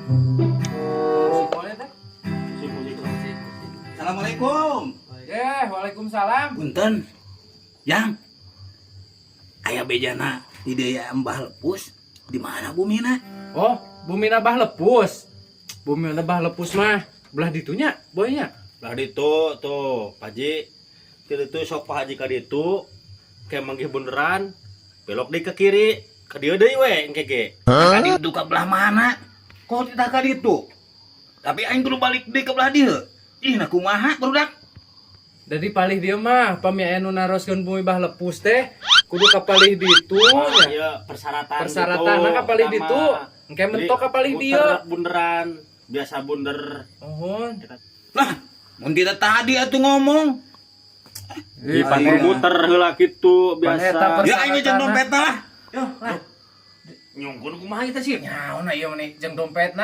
Musik boleh teh. Musik, musik. Assalamualaikum. Eh, waalaikumsalam. Punten. Yang aya bejana di dieu Mbah Lepus, di mana bumina? Oh, bumi Bah Lepus. Bumi Bah Lepus mah belah ditunya, boynya. Lah ditu tuh, Pak Haji. Ti ditu sok Pak Haji ka ditu. Kayak manggih bunderan, belok di ke kiri, ke dieu deui we engke ge. Ka ditu ka belah mana? Kok tidak ka ditu? Tapi aing kudu balik deui ke belah dieu. Ih, nah kumaha, barudak? Jadi palih dieu mah pami aya nu naroskeun bumi Bah Lepus teh kudu ka palih ditu Oh, nya. iya, persyaratan. Persyaratan ka palih ditu. Engke mentok ka palih dieu. Bunderan, biasa bunder. Mohon. Lah, mun tidak tadi atuh ngomong. Ih, Ih, muter heula kitu biasa. Ya aing jeung dompetna lah. Yo, lah. Nyungkun kumaha kita sih? Nyaona ieu mah nih jeung dompetna.